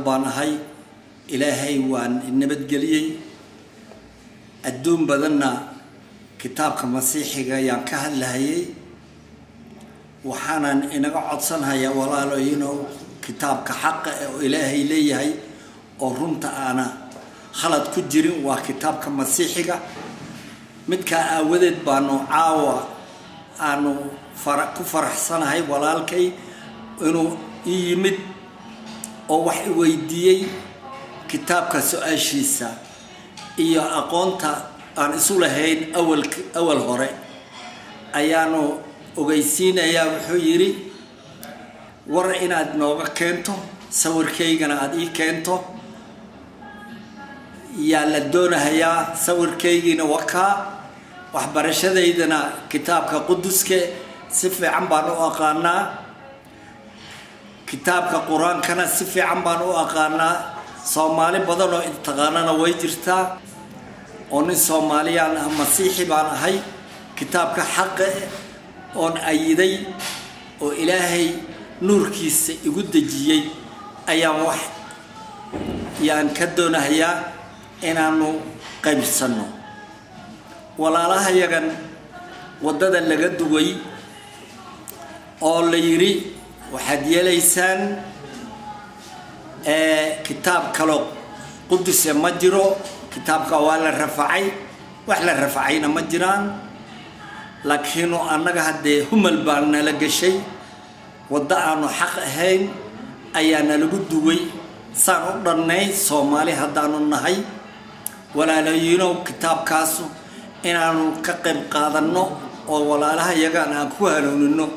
Nabad baan ahay, Ilaahay waan nabadgeliyey. Adduun badanna kitaabka Masiixiga ayaan ka hadlahayay. Waxaanan inaga codsanhayaa, walaaloyinow, kitaabka xaqa ee oo Ilaahay leeyahay oo runta aana khalad ku jirin waa kitaabka Masiixiga. Midkaa aawadeed baanu caawa aanu ku faraxsanahay walaalkay inuu ii yimid oo wax i weydiiyey kitaabka su-aashiisa iyo aqoonta aan isu lahayn awal awal hore ayaanu ogeysiinayaa. Wuxuu yidhi, war inaad nooga keento, sawirkaygana aada ii keento yaa la doonahayaa. Sawirkaygiina wakaa, waxbarashadaydana kitaabka quduske si fiican baan u aqaanaa, kitaabka Qur-aankana si fiican baan u aqaanaa. Soomaali badan oo taqaanana way jirtaa oo nin Soomaaliyaan ah, Masiixi baan ahay. Kitaabka xaqa oon ayiday oo Ilaahay nuurkiisa igu dejiyey ayaan wax yaan ka doonahayaa inaanu qaybsanno walaalahayagan waddada laga duway oo la yidhi waxaad yeelaysaan kitaab kaloo quduse ma jiro, kitaabka waa la rafacay. Wax la rafacayna ma jiraan, laakiinu annaga haddee humal baa nala gashay, waddo aanu xaq ahayn ayaa nalagu duway. Saan u dhannay Soomaali haddaanu nahay, walaalayiinow, kitaabkaasu inaanu ka qayb qaadanno oo walaalaha yagaan aan ku hanuunino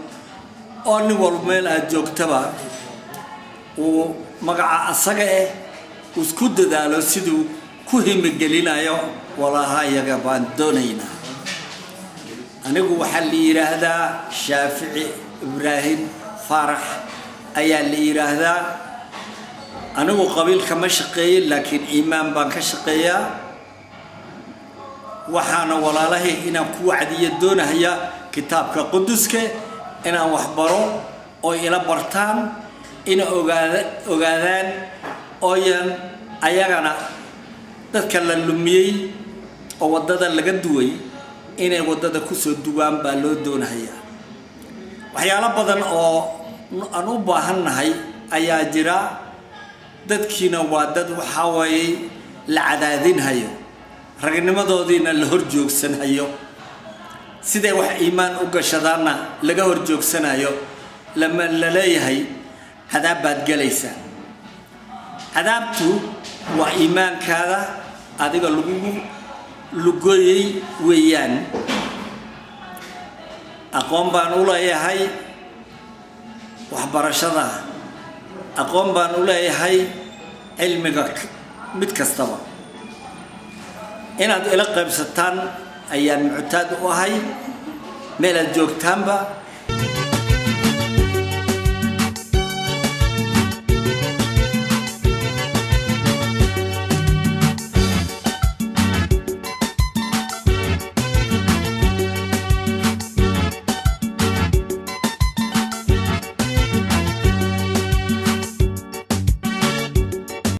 oo nin walba meel aad joogtaba uu magaca asaga eh isku dadaalo siduu ku himigelinayo walaalaha yaga baan doonaynaa. Anigu waxaa la yidhaahdaa Shaafici Ibraahim Faarax ayaa la yidhaahdaa. Anigu qabiilka ma shaqeeyin, laakiin iimaan baan ka shaqeeyaa. Waxaana walaalahay inaan ku wacdiyo doonahaya kitaabka quduska, inaan wax baro oo ila bartaan, ina ogaada ogaadaan ooyan ayagana dadka la lumiyey oo waddada laga duway inay waddada kusoo duwaan baa loo doonahayaa. Waxyaalo badan oo aan u baahan nahay ayaa jira. Dadkiina waa dad waxaa waaye la cadaadinhayo, ragnimadoodiina la hor joogsanhayo, siday wax iimaan u gashadaanna laga hor joogsanayo, lama la leeyahay cadaab baad gelaysaa. Cadaabtu waa iimaankaada adiga lagugu lugoyey weeyaan. Aqoon baan u leeyahay waxbarashada, aqoon baan u leeyahay cilmiga mid kastaba. Inaad ila qaybsataan ayaan muctaad u ahay meelaad joogtaanba.